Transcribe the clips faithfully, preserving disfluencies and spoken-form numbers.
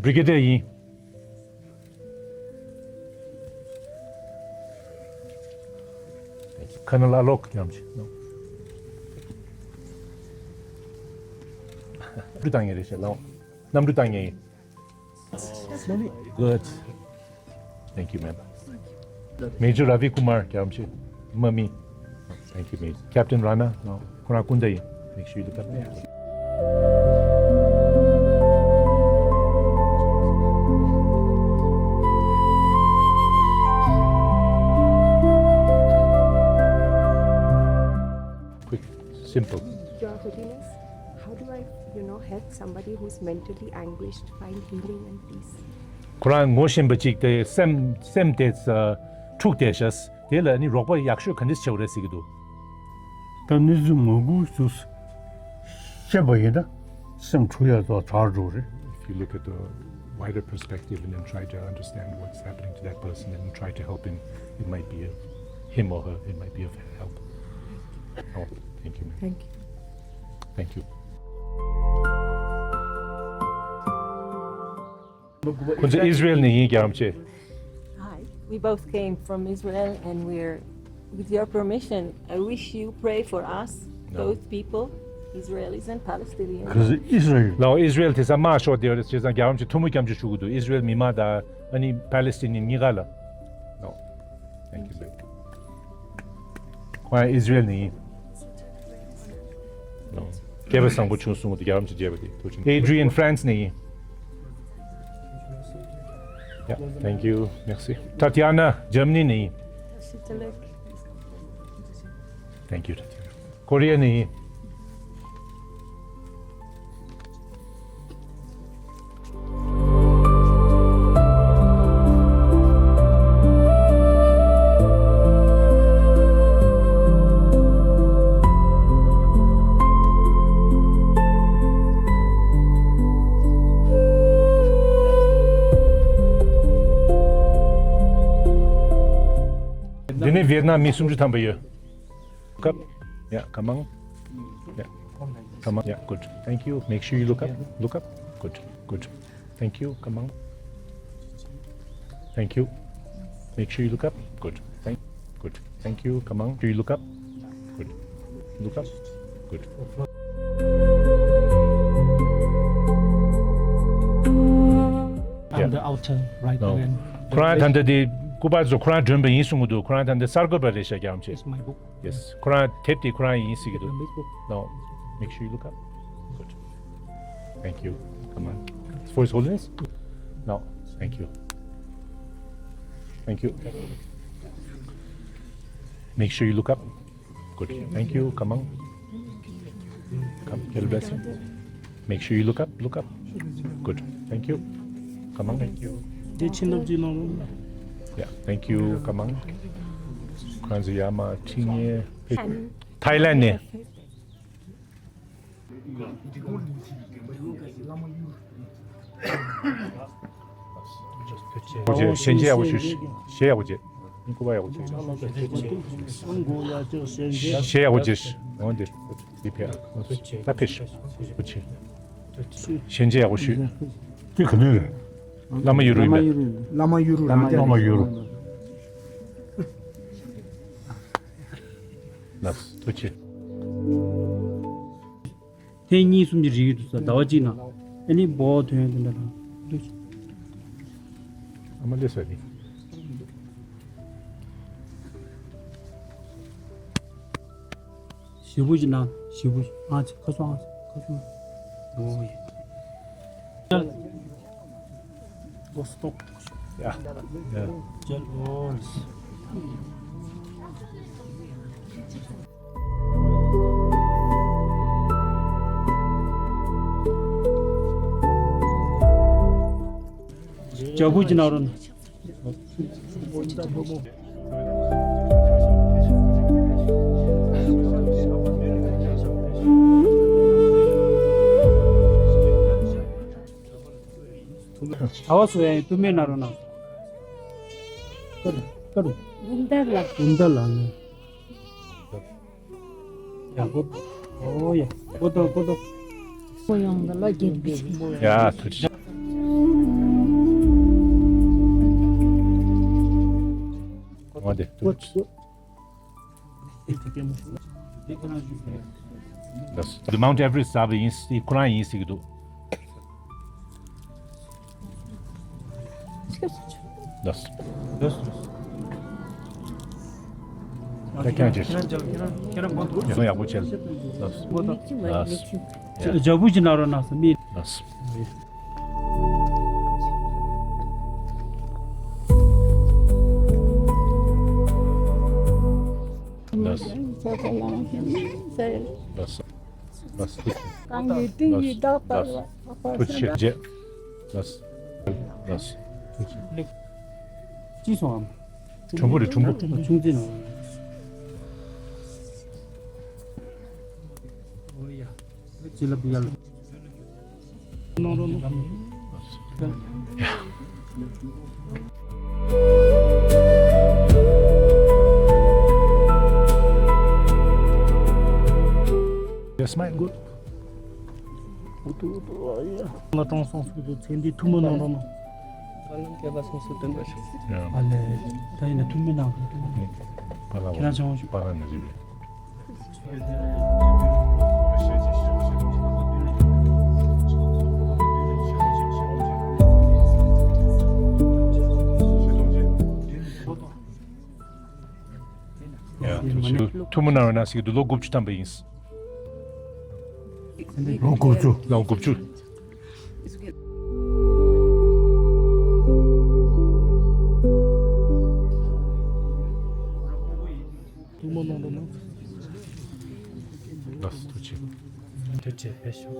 Brigadier ཡིན། Colonel Alok རྒྱ་རམ་ཆེ། གནམ་གྲུ་བཏང་ངེས་རེད་ཤག་ལགས། གནམ་གྲུ་བཏང་ངེས་ཡིན། Good. Thank you, ma'am. Major Ravi Kumar རྒྱ་རམ་ཆེ། མ་མི། Thank you, Major. Captain Rana ཁོ་རང་སྐུ་ཟླ་ཡིན། Make sure you look up there. Quick, simple. Your Holiness, how do I, you know, help somebody who's mentally anguished find healing and peace? ཁོ་རང་ངོ་ཤེས་པ་ཅིག་དེ་སེམས་སེམས་དེ་འཁྲུགས་བསྡད་ཤག་དེ་ལ་ནི་རོགས་པ་ཡག་ཤོས་ག་འདྲས་བྱེད་དགོས་རེད་ཟེར་གྱི་འདུག་ད་གནས་ཚུལ་མང་པོ་ཞིག་ཤེས་པ་ཡིན་ན་སེམས་འཁྲུག་ཡག་ཚོ་དྲག་འགྲོ་རེད། If you look at the wider perspective and then try to understand what's happening to that person and try to help him, it might be a, him or her, it might be of help. Oh, thank you, ma'am. Thank you. Thank you. ཁོང་ཚོ་ཨིས་ར་ཨེལ་ནས་ཡིན། རྒྱ་རམ་ཆེ། Hi, we both came from Israel and we're, with your permission, I wish you pray for us, both people, Israelis and Palestinians. ཁོང་ཚོ་ཨིས་ར་ཨེལ། ལའོ་ཨིས་ར་ཨེལ་དེ་ས་དམག་ཤོར་དེ་ཡོད་རེད། བྱས་ཙང་རྒྱ་རམ་ཆེ་ཐུགས་མོས་སྐྱབས་འཇུག་ཞུ་གི་འདུག་ཨིས་ར་ཨེལ་མི་མང་དང་ཨ་ནི་པ་ལེ་སི་ཏི་ནི་གཉིས་ཀ་ལ། ལའོ། Thank you, sir. ཁོང་ཨིས་ར་ཨེལ་ནས་ཡིན། སྐལ་བ་བཟང་པོ་བྱུང་སོང་། རྒྱ་རམ་གྱི་མཇལ་བ་དེ་ཐུགས་རྗེ་ཆེ། Adrian France ནས་ཡིན། Yeah, thank you. Merci. Tatiana Germany ནས་ཡིན། Thank you, Tatiana. Korea ནས་ཡིན། འདི་ནས་ཝེ་ཏི་ནམ་མི་སུམ་ཅུ་ཐམ་པ་ཡོད། Look up. Yeah, come on. Yeah. Come on. Yeah, good. Thank you. Make sure you look up. Look up. Good. Good. Thank you. Come on. Thank you. Make sure you look up. Good. Thank. Good. Thank you. Come on. Do you look up? Good. Look up. Good. On the outer right hand. ཁོ་རང་ད་ལྟ་དེ་སྐུ་པར་ཚོ་ཁོ་རང་སྒྲོན་པ་ཡིན་གསུང་གི་འདུག་ཁོ་རང་ད་ལྟ་གསར་འགོད་པ་རེད་ཤག་རྒྱ་རམ་ཆེ། It's my book. Yes. ཁོ་རང་དེབ་དེ་ཁོ་རང་ཡིན་ཟེར་གྱི་འདུག No. Make sure you look up. Good. Thank you. Come on. For His Holiness? No. Thank you. Thank you. Make sure you look up. Good. Thank you. Come on. Come. God bless you. Make sure you look up. Look up. Good. Thank you. Come on. དེ་ཕྱིན་ཐབས་ཅིག་གནང་རོགས། Yeah. Thank you. Come on. ཁོང་ཚོ་ཡར་མར་ཁྲིད་མཁན། ཐའི་ལན་ནས། ཞལ་མཇལ་ཡག་པོ་ཞུ། ཞལ་ཡག་པོ་མཇལ། སྐུ་པར་ཡག་པོ་མཇལ། ཞལ་ཡག་པོ་མཇལ། འོན་ཏེ་འདི་ཕེབས། ད་ཕེབས་ཞུ། ཞལ་མཇལ་ཡག་པོ་ཞུ། འདི་ག་ནས་རེད། བླ་མ་ཡུ་རུ་ཡིན་པས། བླ་མ་ཡུ་རུ། བླ་མ་ཡུ་རུ། ལགས་སོ། ཐུགས་རྗེ་ཆེ། ཐེངས་གཉིས་གསུམ་གྱི་རིགས་འདུག་ས་ཟླ་བ་གཅིག་ནང་། ཨ་ནི་འབོ་ཐོན་དེ་འདྲ་དང་། ཨ་མ་ལེ་ས་ནི། ཞེ་པོ་ཅིག་ན་ཞེ་པོ་ཅིག་ཨ་ཅིག་ཁ་སོང་ཨ་ཅིག་ཁ་སོང་། འོ་ཡ། Go stop. Yeah. Yeah. ཇ་བུ་ཅི་ན་རོ་ན། ཨ་བ་སུ་ཡ་ཡིན་ཏུ་མེ་ན་རོ་ན། ཀ་རུ། ཀ་རུ། ཝུན་ཏར་ལ། ཝུན་ཏར་ལ་ནི། ཡ་གོ། ཨོ་ཡ། གོ་ཏོ་གོ་ཏོ། ཁོ་ཡོང་ད་ལ་རྒྱལ་པོ་ཆེ། ཡ་ཐུགས་རྗེ་ཆེ། འདི། The Mount Everest ཟེར་བ་ཡིན། ཁོ་རང་ཡིན་ཟེར་གྱི་འདུག་ལགས། ད་ཁྱེད་རང་ཅིག་ཁྱེད་རང་ཁྱེད་རང་ཁོང་ཐུག་ཡག་པོ་ཡག་པོ་བྱས། ལགས། ལགས། ལྗགས་ཕུད་ཅིག་གནང་རོགས་གནང་ཟེར་མི། ལགས། ལགས། ལགས། ལགས། ལགས། ཐུགས་རྗེ་ཆེ། ལགས། ཐུགས་རྗེ་ཆེ། རྗེ། ལགས། ལགས། ཅི་སོང་ཨམ། གྲུང་པོ་རེད། གྲུང་པོ། ཆུང་ཙེ་ནང་། ཨོ་ཡ། ཅི་ལབ་ཡ་ལ། གནང་རོགས་གནང་། Yes, ma'am, good. ང་གྲོངས་སོང་ཟེར་གྱི་འདུག་ཚེ་འདིའི་ཐུགས་སྨོན་གནང་རོགས་གནང་། ཨ་ལས། ད་ཡིན་ན་ཐུགས་སྨོན་གནང་། ཁྱེད་རང་ཆང་བ་ཞིག་ཐུགས་སྨོན་གནང་རོགས་གནང་ཟེར་གྱི་འདུག་ལོ་དགུ་བཅུ་ཐམ་པ་ཡིན། ལོ་དགུ་བཅུ། ལོ་དགུ་བཅུ། ཐུགས་སྨོན་གནང་རོགས་གནང་། ལགས་སོ། ཐུགས་རྗེ་ཆེ། ཐུགས་རྗེ་ཆེ། ཕེབས་ཤོག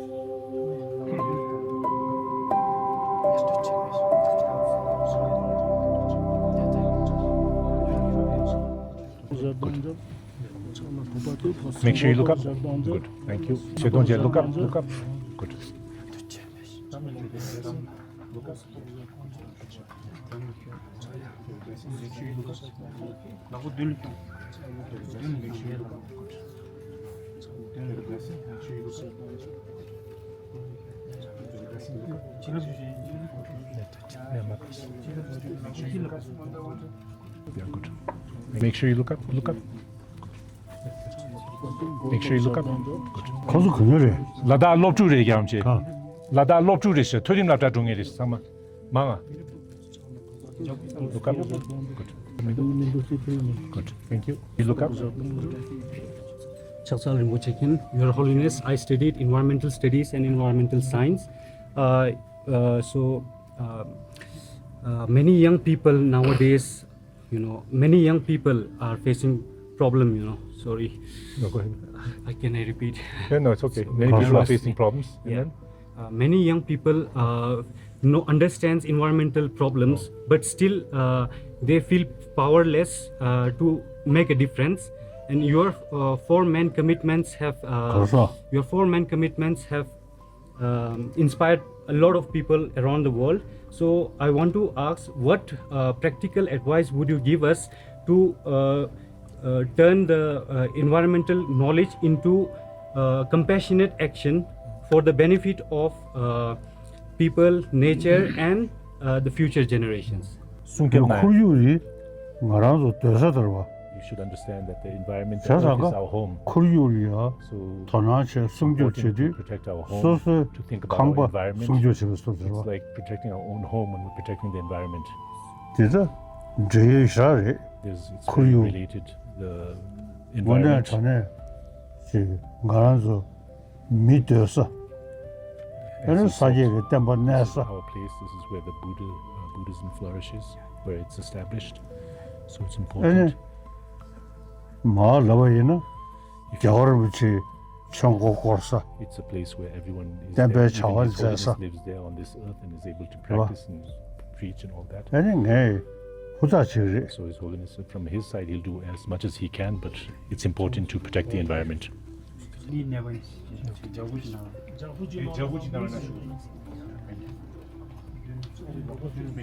Make sure you look up. Good. Thank you. ཞེ་སྡང་བྱས། Look up. Look up. Good. Yeah, good. Make sure you look up. Look up. Make sure you look up. Good. ཁོང་ཚོ་ག་ནས་རེད། ལ་དྭགས་སློབ་ཕྲུག་རེད། རྒྱ་རམ་ཆེ། ཨ། ལ་དྭགས་སློབ་ཕྲུག་རེད་ཤག་མཐོ་རིམ་སློབ་གྲྭ་འགྲོ་མཁན་རེད་ཤག་ཚང་མ། མང་ང་། Look up. Good. Good. Thank you. You look up. ཕྱག་འཚལ་རིན་པོ་ཆེ་མཁྱེན། Your Holiness, I studied environmental studies and environmental science. Uh, uh, so, uh, uh, many young people nowadays, you know, many young people are facing problem, you know. Sorry. No, go ahead. I, can I repeat? Yeah, no, it's okay. Many people are facing problems. And yeah. Then? Uh, many young people, uh, know, understands environmental problems, but still, uh, they feel powerless, uh, to make a difference. And your, uh, four main commitments have, uh, your four main commitments have, um, inspired a lot of people around the world. So I want to ask, what, uh, practical advice would you give us to, uh, uh, turn the, uh, environmental knowledge into, uh, compassionate action for the benefit of, uh, people, nature, and, uh, the future generations? གསུང་སྐྱོབ་གནང་། ཁོར་ཡུག་ནི་ང་རང་ཚོ་སྡོད་ས་དེ་རེད་པ། You should understand that the environment, the earth, is our home. ཁོར་ཡུག་ལ་ཡ་དོ་སྣང་བྱས་སྲུང་སྐྱོབ་བྱེད་དུས། It's important to protect our home, སོ་སོའི་ཁང་པ་སྲུང་སྐྱོབ་བྱེད་པ་སོགས་རེད་པ། It's like protecting our own home when we're protecting the environment. དེ་ད་འབྲེལ་ཡོད་ཞེ་དྲག་རེད། There's, it's ཁོར་ཡུག་related, the environment. དངོས་གནས་དྲང་གནས་ཅིག་ང་རང་ཚོ་མི་སྡོད་ས། ཨ་ནི་ས་སྐྱ་གི་བསྟན་པ་གནས་ས། Our place, this is where the Buddha, uh, Buddhism flourishes, where it's established. So it's important. ཨ་ནི་མར་ལབ་པ་ཡིན་ན་རྒྱལ་བ་རིན་པོ་ཆེ་ཆོས་འཁོར་བསྐོར་ས། It's a place where everyone is there, even His Holiness lives there on this earth and is able to practice and preach and all that. ཨ་ནི་ངས་ཧུར་ཐག་བྱེད་ཀྱི་རེད། So His Holiness, from his side, he'll do as much as he can, but it's important to protect the environment. Make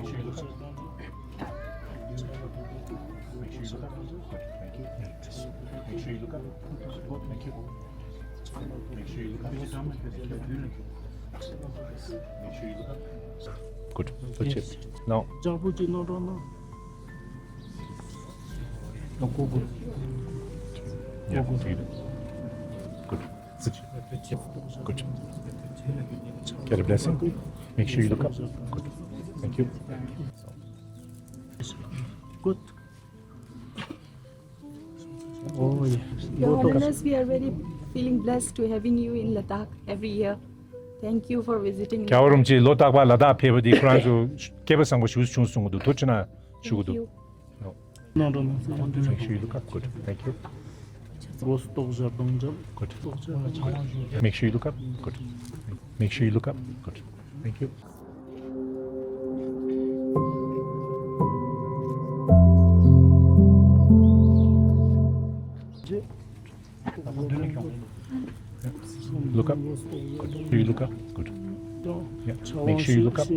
sure you look up. Make sure you look up. Thank you. Make sure you look up. Thank you. Make sure you look up. Make sure you look up. Good. That's it. Now. ལྗགས་ཕུད་ཅིག་གནང་རོགས་གནང་། Good. Good. Good. Get a blessing. Make sure you look up. Good. Thank you. Good. Oh, yeah. Your Holiness, we are very feeling blessed to having you in Ladakh every year. Thank you for visiting. རྒྱལ་བ་རིན་པོ་ཆེ་ལོ་རྟག་པར་ལ་དྭགས་ཕེབས་པ་འདི་ཁོ་རང་ཚོ་སྐལ་པ་བཟང་པོ་ཞེ་པོ་བྱུང་གསུང་གི་འདུག་ཐུགས་རྗེ་གནང་ཞུ་གི་འདུག Thank you. No. Make sure you look up. Good. Thank you. Good. Make sure you look up. Good. Make sure you look up. Good. Thank you. Look up. Good. You look up. Good. Yeah. Make sure you look up.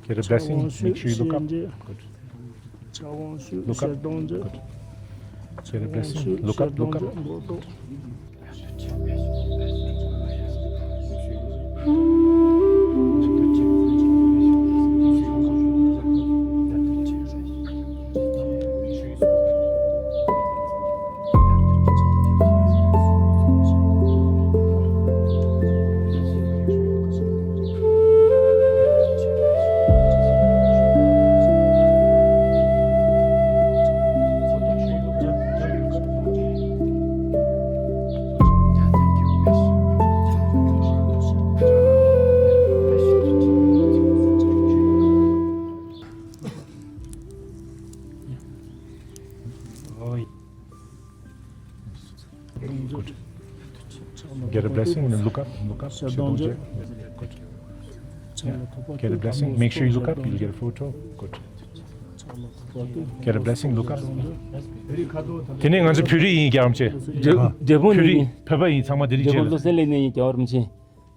Get a blessing. Make sure you look up. Good. Look up. Good. Get a blessing. Look up. Look up. Good. Get a blessing and look up, look up. Good. Yeah. Get a blessing. Make sure you look up. You'll get a photo. Good. Get a blessing. Look up. དེ་ནས་ང་ཚོ་བོད་རིགས་ཡིན་རྒྱལ་བ་རིན་པོ་ཆེ། འབྲས་སྤུངས་བོད་རིགས་ཡིན། བོད་པ་ཡིན། ཚང་མ་དེ་རིགས་བྱས་ལ།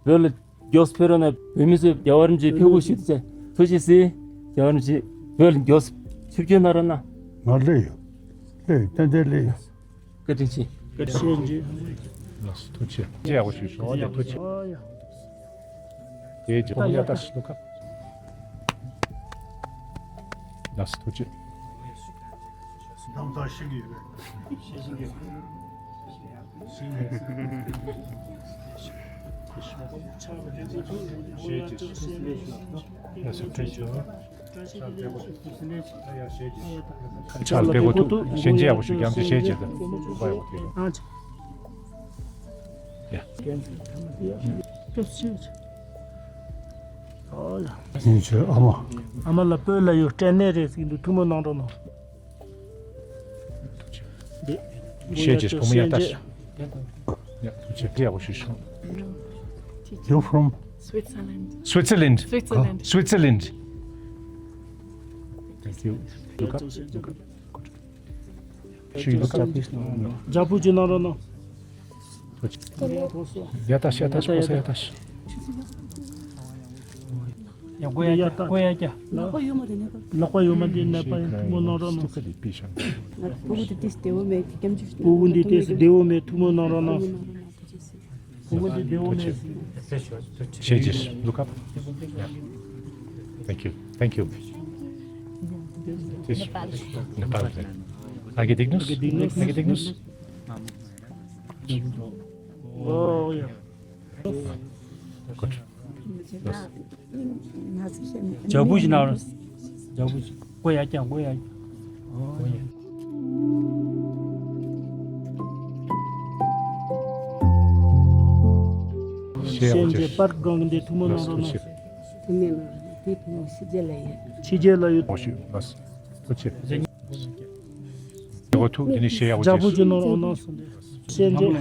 བོད་ལ་མགྱོགས་ཕེབས་རོགས་གནང་། བོད་མི་ཚོས་རྒྱལ་བ་རིན་པོ་ཆེ་ཕེབས་དགོས་ཞུ་དུས་ཚེ་ཐུགས་རྗེ་གཟིགས། རྒྱལ་བ་རིན་པོ་ཆེ་བོད་ལ་མགྱོགས་ཕེབས་སྐྱོད་གནང་རོགས་གནང་། ང་སླེབས་ཡོད། སླེབས་ཡོད། ཏན་ཏན་སླེབས་ཡོད། བཀའ་དྲིན་ཆེ། བཀའ་དྲིན་ཆེ། ལགས་སོ། ཐུགས་རྗེ་ཆེ། ཡག་པོ་ཞུ་ཞུ། ཨོ་ཡ། ཐུགས་རྗེ་ཆེ། དེའི་རྗེས་མ་ཡ་ད་ཤི་ལོ་ཀ། ལགས་སོ། ཐུགས་རྗེ་ཆེ། རྣམ་ཐར་ཤེས་ཀྱི་ཡོད་པས། ཤེས་ཀྱི་ཡོད་པས། ཤེས་ཀྱི་ཡོད་པས། ལགས་སོ། ཐུགས་རྗེ་ཆེ། ཕྱག་འབེབས་དགོས་འདུག་ཞལ་མཇལ་ཡག་པོ་ཞུ། རྒྱ་མཚོ་ཞལ་མཇལ་དང་པོ་ཡག་པོ་ཐུགས། ཡ། ཡིན་ཆོས་ཨ་མ། ཨ་མ་ལ་བོད་ལ་ཡོད་སྐྲན་ནད་རེད་ཟེར་གྱི་འདུག་ཐུགས་སྨོན་གནང་རོགས་གནང་། ཞལ་མཇལ། བུ་མོ་ཡ་ད་ཤི། ཡ། ཐུགས་རྗེ་ཆེ། ཡག་པོ་ཞུ་ཞུ། You from? Switzerland. Switzerland. Switzerland. Switzerland. Thank you. Look up. Look up. Good. Should you look up? རྒྱ་བོད་ཅིག་གནང་རོགས་གནང་། ཡ་ད་ཤི། ཡ་ད་ཤི། ཕོ་སར་ཡ་ད་ཤི། ཡ། མགོ་ཡ་རྒྱ། མགོ་ཡ་རྒྱ། ལག་པ་ཡོད་མ་དེ་ནད་པ་ཡིན། ལག་པ་ཡོད་མ་དེ་ནད་པ་ཡིན། ཐུགས་སྨོན་གནང་རོགས་གནང་། ང་ཕྲུ་གུ་དེ་ཏོག་ཙམ་བདེ་བོ་མེད། སྐྱབས་འཇུག་ཞུ། ཕྲུ་གུ་འདི་ཏོག་ཙམ་བདེ་བོ་མེད། ཐུགས་སྨོན་གནང་རོགས་གནང་། ཕྲུ་གུ་འདི་བདེ་བོ་མེད། ཞལ་མཇལ། Look up. Yeah. Thank you. Thank you. Nepal. Nepal. आगे देख्नुस्। आगे देख्नुस्। आगे देख्नुस्। Oh, yeah. Good. Yes. རྒྱ་བོད་ཅིག་གནང་རོགས། རྒྱ་བོད་ཅིག་མགོ་ཡར་བཀྱག་མགོ་ཡར་བཀྱག་ཞལ་མཇལ། པར་སྒང་འདི་ཐུགས་སྨོན་གནང་རོགས་གནང་། ཐུགས་སྨོན་གནང་། དེ་ཐུགས་སྨོན་ཕྱི་རྒྱལ་ལ་ཡོད། ཕྱི་རྒྱལ་ལ་ཡོད། ཐུགས་རྗེ་ཆེ། ཡག་པོ་ཐུགས། དེ་ནས་ཞལ་ཡག་པོ་རྒྱ་བོད་ཅིག་གནང་རོགས་གནང་། ཞལ་མཇལ།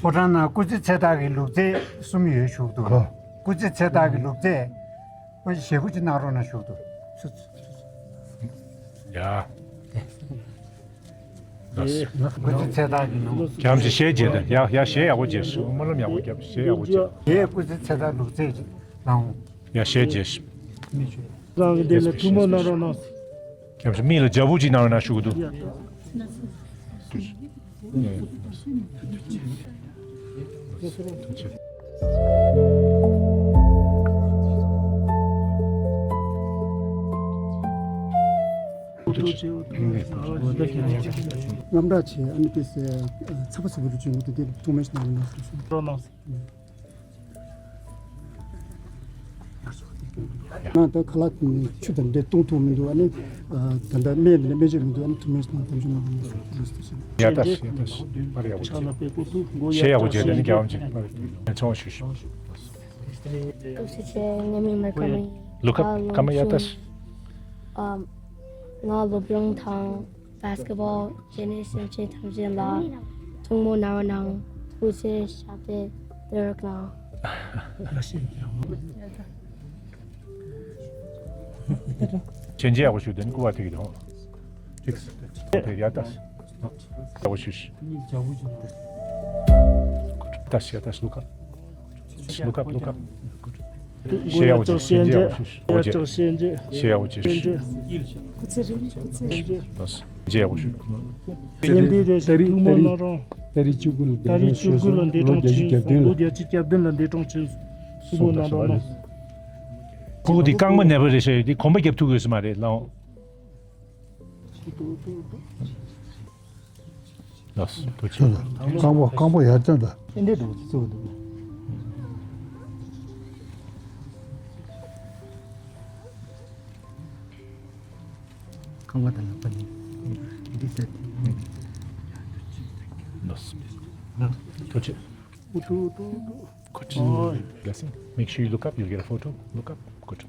ཕོ་བྲང་ནང་སྐུ་ཚེ་ཚེ་བདག་གི་ལུག་རྫི་གསུམ་ཡོད་ཞུ་གི་འདུག་ཨ། སྐུ་ཚེ་ཚེ་བདག་གི་ལུག་རྫི། ཨོ་ཞེ་པོ་ཅིག་གནང་རོགས་གནང་ཞུ་གི་འདུག་ཡ། སྐུ་ཚེ་ཚེ་བདག་གི་ལུག་རྒྱམ་ཞིག་ཞལ་མཇལ་དང་། ཡ་ཡ། ཞལ་ཡག་པོ་མཇལ་ཞུ། སྨོན་ལམ་ཡག་པོ་རྒྱབ། ཞལ་ཡག་པོ་མཇལ། དེ་སྐུ་ཚེ་ཚེ་བདག་ལུག་རྫི་ཅིག་གནང་། ཡ། ཞལ་མཇལ་ཞུ། རང་གི་དེ་ལ་ཐུགས་སྨོན་གནང་རོགས་གནང་། རྒྱམ་ཞིག་མིག་ལ་རྒྱ་བོད་ཅིག་གནང་རོགས་གནང་ཞུ་གི་འདུག་ཡ། དངངས་སྐྲག་བྱས་ཨ་ནི་དཔེ་ཚ་པོ་ཚ་པོ་རུ་བྱུང་འདུག་དེ་ཐུགས་སྨོན་ཞིག་གནང་རོགས་གནང་ཟེར་སོང་། ང་ད་ཁ་ལག་ནས་ཆུ་དང་འདྲེ་བཏུང་ཐུབ་མི་འདུག་ཨ་ནི་ད་ལྟ་སྨན་འདི་ནས་སྨན་བཅོས་མི་འདུག་ཨ་ནི་ཐུགས་སྨོན་ཞིག་གནང་དམ་བཅའ་གནང་རོགས་གནང་ཟེར་སོང་། ཡ་ད་ཡ་ད་པར་ཡག་པོ་བྱས་གཞས་ཡག་པོ་བྱས་དེ་ནི་རྒྱལ་བ་ཅིག་ཚོང་ཞུ་ཞུ། སྐུ་ཞབས་ཆེ། ངའི་མིང་ལ་ཀརྨ་ཡིན། Look up, ཀརྨ་ཡ་ད། ཨམ། ང་སློབ་སྦྱོང་དང་བྷེ་སི་ཀེ་བྷོལ་བྱས་ནས་སེམས་ཅན་ཐམས་ཅད་ལ་ཐུན་མོང་གནང་རོགས་གནང་། ཐུགས་རྗེ་ཆེ། ཞབས་པད་སྟོན་རོགས་གནང་། བྱས་རྗེས་ཡག་པོ་ཞུ་དོན་སྐུ་བ་ཐུག་གི་དང་། ཐིག་སེ་ཡ་ད། ཡག་པོ་ཞུ་ཞུ། ད་ཤ་ད་ཤ་ལུ་ཀ། Look up, look up. གཞས་ཡག་པོ་བྱས། གཞས་ཡག་པོ་བྱས། གཞས་ཡག་པོ་བྱས། གཞས་ཡག་པོ་བྱས། སྐུ་ཚེ་རིང་། སྐུ་ཚེ་རིང་། གཞས་ཡག་པོ་བྱས། བསྟན་པའི་རེ་ཞིག་ཐུན་མོང་གནང་རོགས། ཏ་རིག་བཅུ་དགུ་ལ་ཏ་རིག་བཅུ་དགུ་ལ་འདས་གྲོངས་ཕྱིན་སོང་། ལོ་བརྒྱད་ཅུ་གྱ་བདུན་ལ་འདས་གྲོངས་ཕྱིན་སོང་། སྐུ་ངོ་གནང་རོགས་གནང་། ཁོ་འདི་རྐང་པ་ནད་པ་རེད་ཤག་འདི་གོམ་པ་རྒྱབ་ཐུབ་དགོས་སུ་མ་རེད་ལགས། ལགས་སོ། ཐུགས་རྗེ་ཆེ། རྐང་པ་རྐང་པ་ཡར་བསྟན་ད། ཨེ་འདྲས་འགྲོ་གི་ཚུགས་འདུག་རྐང་པ་དང་ལག་པ་ནི་འདི་ལྟ་སྟེ། ལགས་སོ། ཐུགས་རྗེ་ཆེ། ཨུ་ཏུ་ཨུ་ཏུ་ཨུ་ཏུ། Good. Blessing. Make sure you look up, you'll get a photo. Look up. Good.